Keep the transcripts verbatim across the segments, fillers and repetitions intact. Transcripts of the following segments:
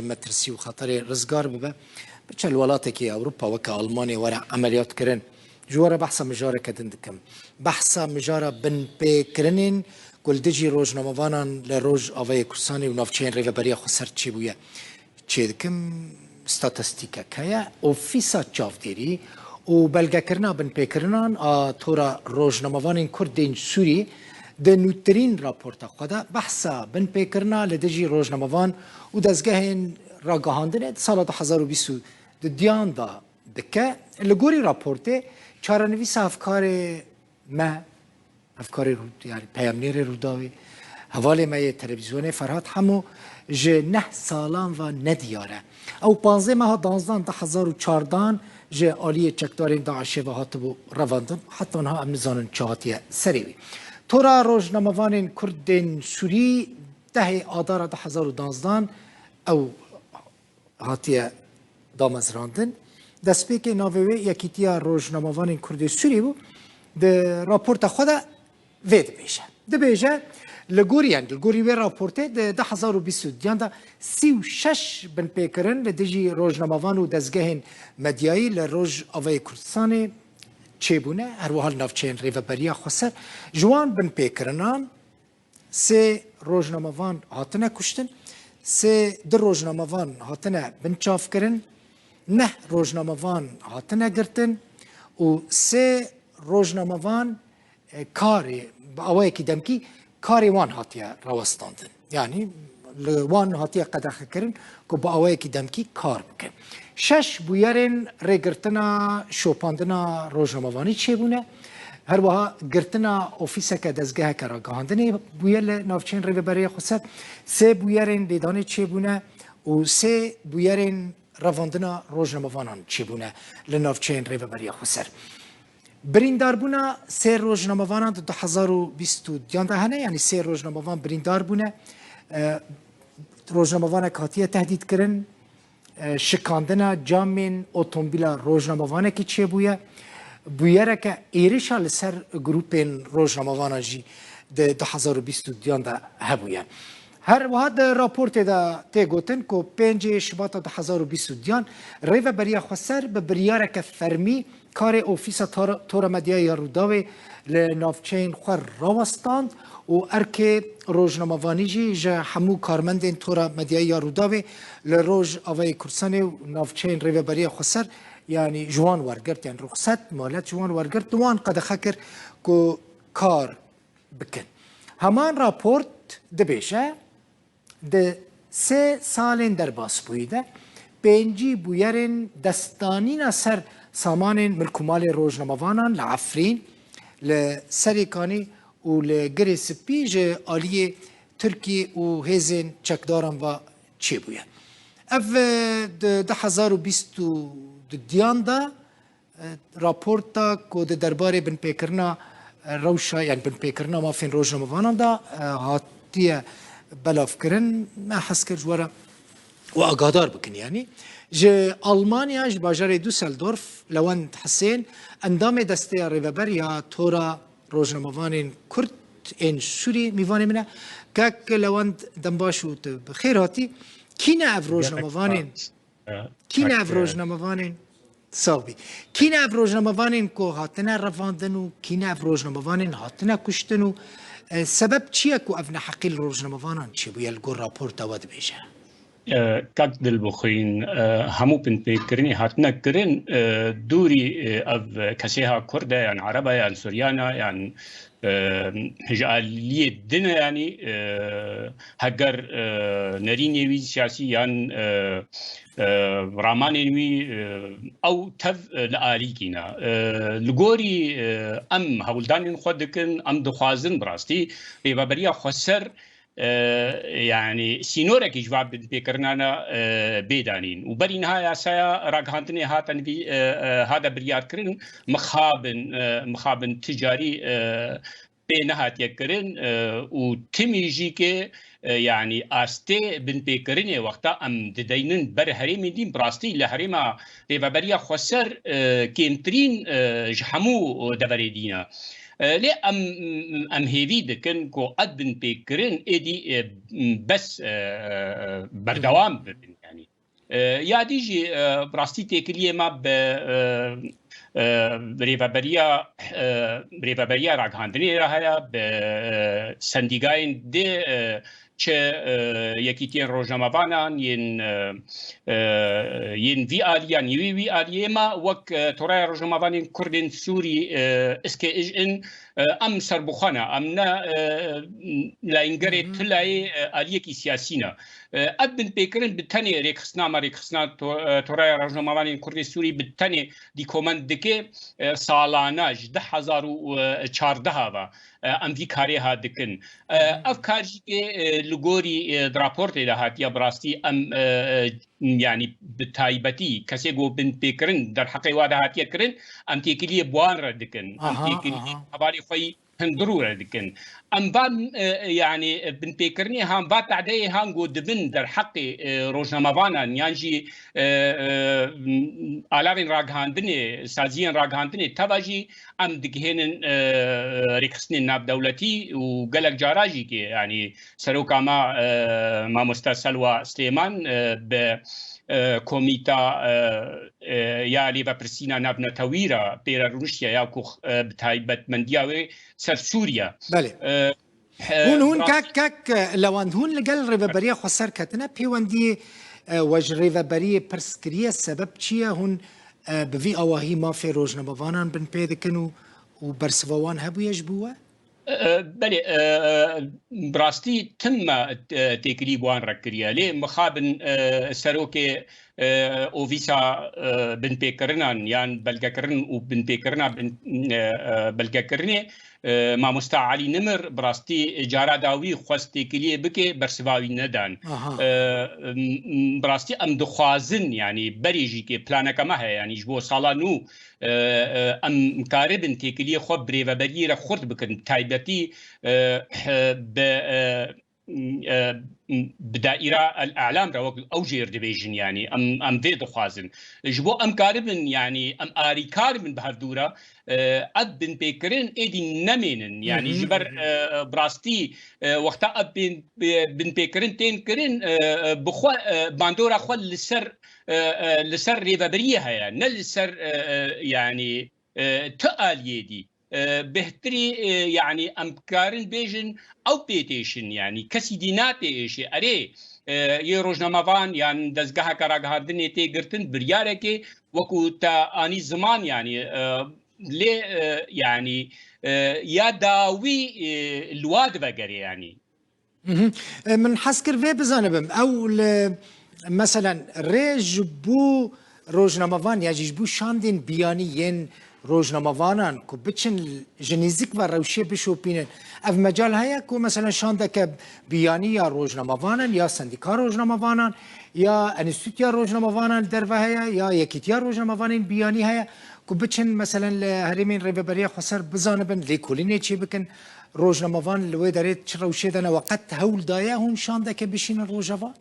metirsî û xeterê rizgar bibe, biçe li welatekî Ewropa weke Almanya were emeliyat kirin. Ji we re behsa mijareke din dikim. Behsa mijara binpêkirinên ku li dijî rojnamevanan li Rojavayê Kurdistanê û navçeyên Rêveberiya Xweser çêbûye çêdikim. Statistîkek heye, Ofîsa Çavdêrî û Belgekirina Binpêkirinan a Tora Rojnamevanên Kurd ên Sûrî di nûtirîn raporta xwe de behsa binpêkirina li dijî rojnamevan û dezgehên ragihandinê di sala du hezar û bîst û duyan de dike. Li gorî raportê, çarenivîsa hevkarê me, hevkarê Rû-, yani peyamnêrê Rûdawê, hevalê me yê televîzyonê Ferhat Hemo ji neh salan ve nediyar e. Ew panzdeh meha danzdan du hezar û çardan ji aliyê çekdarên DAIŞê ve hatibû revandin. Heta niha em nizanin çi hatiye serê wî. Tora rojnamevanên Kurd ên Sûrî dehê Adara du hezar û danzdan ew hatiye damezrandin. Destpêkê navê wê Yekîtiya Rojnamevanên Kurdê Sûrî bû. Di raporta xwe de vê dibêje. Dibêje, li gorî, yani, li gorî wê raportê di du hezar û bîst û duyan de sî û şeş binpêkirin li dijî rojnamevan û dezgehên medyayî li Rojavayê Kurdistanê çêbûne, her wiha li navçeyên Rêveberiya Xweser. Ji wan binpêkirinan sê rojnamevan hatine kuştin, sê, du rojnamevan hatine binçavkirin, neh rojnamevan hatine girtin û sê rojnamevan, e, karê, bi awayekî demkî karê wan hatiye rawestandin. Yanî li wan hatiye qedexekirin ku bi awayekî demkî kar bikin. Şeş bûyerên rêgirtina şopandina rojnamevanî çêbûne. Her wiha girtina ofîseke dezgeheke ragihandinê bûye li navçeyên Rêveberiya Xweser. Sê bûyerên lêdanê çêbûne û sê bûyerên revandina rojnamevanan çêbûne li navçeyên Rêveberiya Xweser. Birîndarbûna sê rojnamevanan di du hezar û bîst û duyan de hene, yanî sê rojnamevan birîndar bûne. E, rojnamevanek hatiye tehdîtkirin, e, şikandina camên otomobîla rojnamevanekî çêbûye. Bûyereke êrişa li ser grûpên rojnamevanan jî di du hezar û bîst û duyan de hebûye. Her wiha di raportê de tê gotin ku pêncê Şibata du hezar û bîst û duyan Rêveberiya Xweser bi biryareke fermî karê Ofîsa Tora, Tora Medyayê ya Rûdawê li navçeyên xwe rawestand û erkê rojnamevanî jî ji hemû karmendên Tora Medyayê ya Rûdawê li Rojavayê Kurdistanê û navçeyên Rêveberiya Xweser, yanî ji wan wergirt, yani ruxset, molet ji wan wergirt, li wan qedexe kir ku kar bikin. Heman raport dibêje, di sê salên derbasbûyî de pêncî bûyerên destdanîna ser samanên milk û malê rojnamevanan li Efrîn, li Serêkanî û li Girê Spî ji aliyê Tirkî û hêzên çekdaran ve çêbûye. Ev, e, di du hezar û bîst û duyan de raporta ku di derbarê binpêkirina, e, rewşa, yani binpêkirina mafên rojnamevanan de, e, hatiye belavkirin, me hez kir ji we re we agahdar bikin. Yani ji Almanya, ji bajarê Düsseldorf, Lewend Hisên, endamê desteya rêveber ya Tora Rojnamevanên Kurd ên Sûrî mîvanê min e. Kek Lewend, dem baş û tu bi xêr hatî. Kî ne ev rojnamevanên? Kî ne ev rojnamevanên? Sax bî. Kî ne ev rojnamevanên ku hatine revandin û kî ne ev rojnamevanên hatine kuştin û, e, sebeb çi ye ku ev neheqî li rojnamevanan çêbûye li gor raporta we dibêje? E, kak Dilbixwîn, e, hemû binpêkirinê hatine kirin, e, dûrî, e, ev kesê ha Kurd e, yan Ereb e, yan Suryan e, yan e, ji aliyê din e, yanî, e, heger, e, nerînê wî siyasî yan, e, e, ramanên wî, e, ew tev, e, li alîkî ne. E, li gorî, e, em hewldanên xwe dikin, em dixwazin bi rastî rêveberiya xweser, e, yanî sînorekî ji van binpêkirinan e, bê danîn. Û berî niha yasaya ragihandinê hate nivî-, e, e, hate biryarkirin, mixabin, e, mixabin ticarî, e, pê nehatiye kirin, e, û timî jî ke, e, yanî astê binpêkirinê wexta em dideynin ber herêmên din, bi rastî li herêma Rêveberiya Xweser, e, kêmtirîn, e, ji hemû deverê dîn e. E, lê em, em hêvî dikin ku ev binpêkirin êdî, e, bes, e, berdewam bibin. E, ya dî jî, e, bi rastî têkiliyê me bi, e, e, rêveberiya, e, rêveberiya ragihandinê re heye, bi, e, sendîgayên dê, e, çi, e, yekîtiyên rojnamevanan yên, e, e, yên vî alî yan wî, wî alîyê me wek, e, Toraya Rojnamevanên Kurdên Sûrî, e, iskê ij in, e, em serbixwe ne, em ne, e, layîngerê Hı hı. tilayê, e, aliyekî siyasî ne. E, ev binpêkirin bi tenê rêkxistina me, rêkxistina to-, e, Toraya Rojnamevanên Kurdê Sûrî bi tenê dîkoment dike, e, salane ji du hezar û çardeh ve, e, em vî karê ha dikin. E, Hı hı. ev kar jî ke, e, li gorî, e, di raportê de hatiye bi rastî em, e, e, yanî bi taybetî kesê ku binpêkirin derheqê wa de hatiye kirin, em têkiliyê bi wan re dikin. Em Aha, têkiliyê aha. hevalê xwe yî hundirû re dikin. Em van, e, e, yanî, e, binpêkirinê han va tadeyê han ku dibin derheqê, e, rojnamevanan yan jî, e, e, m-, alavên ragihandinê, saziyên ragihandinê teva jî em digihênin, e, rêkxistinên navdewletî û gelek cara jî ke, yanî seroka me, e, mamoste Selwa Silêman, e, bi, e, komîta, e, e, ya lêvepirsîna navnetewî re pê re rûniştiye ya ku, e, bi taybetmendiya wê ser Sûriye. Belê. E, e, Hûn, hûn rast- kek, kek, e, Lewand, hûn li gel Rêveberiya Xweser ketine pêwendiyê, e, we ji Rêveberiyê pirs kiriye, sebeb çi ye? Hûn, e, bi vî awahî mafê rojnamevanan binpê dikin û, û bersiva wan hebûye ji bo we? E, belê, e, e, bi rastî tim me, e, têkilî bi wan re kiriye. Lê mixabin, e, serokê, e, ovîsa, e, binpêkirinan yan belgekirin û binpêkirina bin-, e, e, belgekirinê, e, mamosta Elî Nimir bi rastî cara dawî xwest têkiliyê bike, bersiva wî nedan. Aha. E, m-, m-, bi rastî em dixwazin, yanî berê jî ke planeke me heye, yanî ji bo sala nû, e, e, em karibin têkiliyê xwe bi rêveberiyê re xurt bikin. Taybetî, e, bi, e, e, bi daîra el-e'lam re wek ew jêr dibêjin, yanî em, em vê dixwazin. Ji bo em karibin, yanî em arîkar bin bi hevdû re, e, ev binpêkirin êdî nemênin. Yanî Hı hı, ji ber, hı hı. e, bi rastî, e, wexta ev bin-, bi-, binpêkirin tên kirin, e, e, bi xwe, e, bandora xwe li ser, e, e, li ser rêveberiyê heye, ne li ser, e, e, yanî, e, tu aliyê dî. E, bêhtirî, e, yanî em karin bêjin ew pê têşin, yanî kesî dî natêşê. Erê, e, yê rojnamevan yan dezgeheke ragihandinê tê girtin, biryarekê wekû te anî ziman, yanî, e, lê, e, yanî, e, ya dawî, e, li wa divegerê, yanî. Mhm. E, min hez kir vê bizanibim. Ew li, meselen, rê ji bo rojnamevan ya jî ji bo şandên biyanî yên rojnamevanan ku biçin ji nîzik ve rewşê bişopînin. Ev mecal heye ku, meselen, şandeke biyanî ya rojnamevanan, ya sendîka rojnamevanan, ya enstîtuya rojnamevanan li derve heye, ya yekîtiya rojnamevanên biyanî heye ku biçin, meselen, li herêmên Rêveberiya Xweser bizanibin, lêkolînê çêbikin. Rojnamevan li wê derê çi rewşê de ne, we qet hewl daye hûn şandeke bişînin Rojava?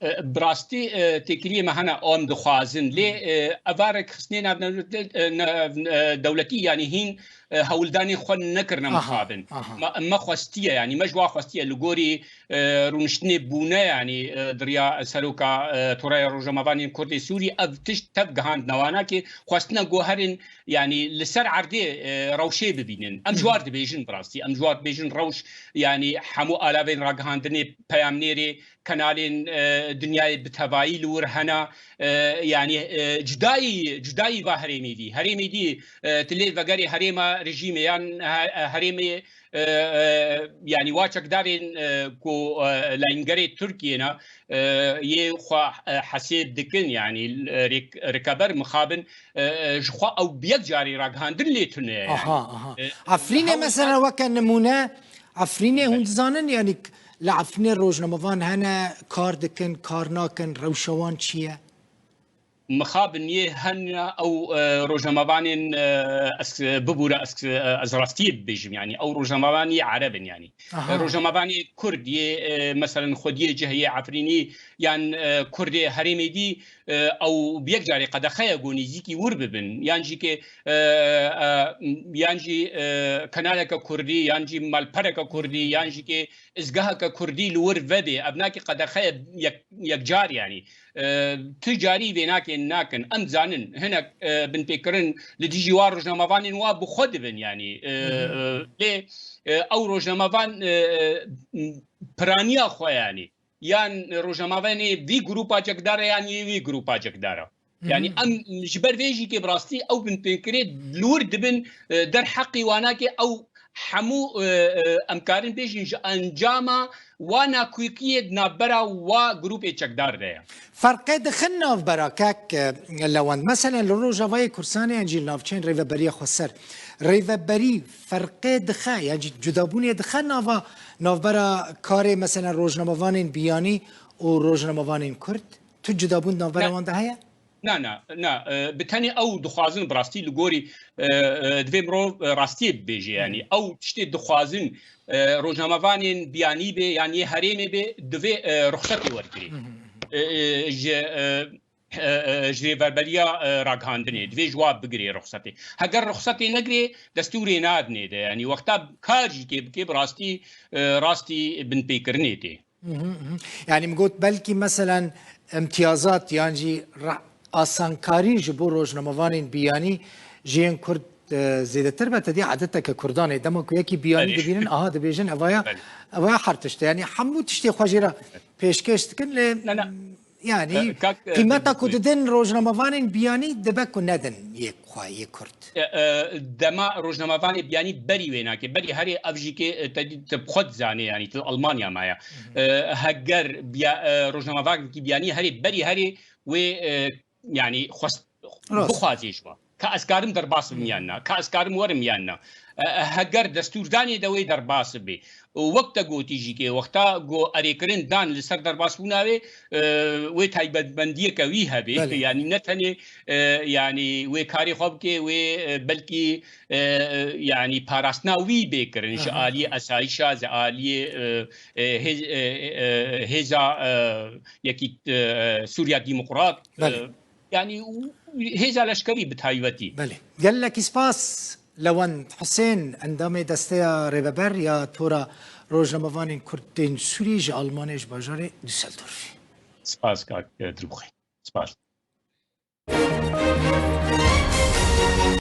E, bi rastî, e, têkiliyê me hene, em dixwazin. Lê, Hmm. e, eva rêkxistinê navdewletî, e, nav-, e, dewletî, yanî hîn, e, hewldanên xwe nekirine Aha, mixabin. aha. Me, me xwestiye, yanî me ji wa xwestiye li gorî, e, rûniştinê bûne, yanî, e, di riya seroka, e, Toraya Rojnamevanên Kurdê Sûrî ev tişt tev gihandine wana ki xwestine ku herin, yanî li ser erdê, e, rewşê bibînin. Em ji Hı hı. war dibêjin bi rastî. Em ji war dibêjin rewş, yanî hemû alavên ragihandinê, peyamnêrê, kanalên, e, dinyayê bi tevayî li wir hene. E, yanî, e, cudayî, cudayî va herêmê dî. Herêmê dî, e, tu lê vegerê herêma rejîmê yan he-, herêmê, e, e, yanî wa çekdarên, e, ku, e, layîngerê Tirkiyê ne, e, yê xwe, e, hesêb dikin, yanî, e, rêk-, rikeber mixabin, e, e, ji xwe ew bi yek carî ragihandin lê tune ye, yanî. Aha, aha. E, Efrînê hewl mesela weke nimûne, Efrînê hûn Belê. dizanin, yanî k-, li Efrînê rojnamevan hene, kar dikin, kar nakin, rewşa wan çi ye? Mixabin yê hene ew, e, rojnamevanên, e, ez bibûre, ez, e, ez rastiyê bibêjim, yanî ew rojnamevan yê ereb in, yanî. Aha. E, rojnamevanê Kurd yê, e, meselen xwediyê cih yê Efrînî yan, e, Kurdê herêmê dî, e, ew bi yek carê qedexe ye ku nêzîkî wir bibin, yan jî ke, e, e, yan jî, e, kanaleke Kurdî, yan jî malpereke Kurdî, yan jî ke izgeheke kurdî li wir vebe, ev nake qedexeye yek-, yekcar, yanî, e, tu carî vê nake nakin. Em zanin, hinek, e, binpêkirin li dijî wan rojnamevanên wa bi xwe dibin, yanî, e, Hı hı. e, lê, e, ew rojnamevan, e, e, piraniya xwe, yanî, yan rojnamevanê vî grûpa çekdar e, yan yê wî grûpa çekdar e. Yanî, Hı hı. em ji ber vê jî kê bi rastî ew binpêkirê li wir dibin, e, derheqî wanakê ew hemû, e, e, em karin bêjin ji encama wa nakokiyê di navbera wa grûpê çekdar de ye. Ferqê dixin navbera kek, e, Lewend. Meselen li Rojavayê Kurdistanê yan jî li navçeyên Rêveberiya Xweser. Rêveberî ferqê dixe, yan jî cudabûnê dixe nava, navbera karê, meselen, rojnamevanên biyanî û rojnamevanên Kurd? Tu cudabûn di navbera Ne. wan de heye? Na, na, na. E, bi tenê ew dixwazin bi rastî li gorî, e, e, divê mirov, e, rastiyê bibêje. Yanî Hmm. ew tiştê dixwazin, e, rojnamevanên biyanî bê yan yê herêmê bê, divê, e, ruxsetê wergirê. Hmm. E, e, ji, e, e, e, ji rêverberiya, e, ragihandinê. Divê ji wa bigirê ruxsetê. Heger ruxsetê negirê, destûrê nadinê de. Yanî wexta kar jî kê bikê bi rastî, e, rastî binpêkirinê tê. Mhm, mhm. Yani min got belkî meselen imtiyazat yan jî ra-, asankarî ji bo rojnamevanên biyanî ji yên Kurd, e, zêdetir be, te dî adeteke Kurdan e. Dema ku yekî biyanî Belê. dibînin, aha dibêjin, evaya, Belê. evaya her tişt e. Yani hemû tiştê xwe jê re pêşkêş dikin, lê Ne, ne. yani E, kak, e, qîmeta ku didin rojnamevanên biyanî dibe ku nedin yê xwe, yê Kurd. E, e, dema rojnamevanê biyanî berî wê nake. Berî herê ev jî kê, e, te dî, te bi xwe dizanê, yanî tu Almanya maye. Hı hı. E, heger biya-, e, rojnamevanekî biyanî herê berî herê wê, e, yanî xwest-, Rast. bixwazê ji we. Ka ez karim derbas bim Hı. yan na. Ka ez karim werim yan na. E, e, heger destûrdanê de wê derbas bê. Û wek te gotî jî kê wexta ku erêkirin dan li ser derbasbûna wê, e, wê taybetmendiyeke wî hebe. Belê. Yanî ne tenê, e, yanî wê karê xwe bike, wê, e, belkî, e, e, yanî parastina wî bê kirin ji Aha. aliyê esayîşa, ji aliyê, e, e, hêz-, e, e, hêza, e, yekî, e, Sûriya Demokrat, e, Belê. yanî û hêza leşkerî bi taybetî. Belê. Gelekî spas. Lewend Husên, endamê Desteya Rêveber ya Tora Rojnamevanên Kurd tên Sûriyê ji Almanê, ji bajarê Düsseldorfê. Spas kak, e, Dilbixwîn. Spas.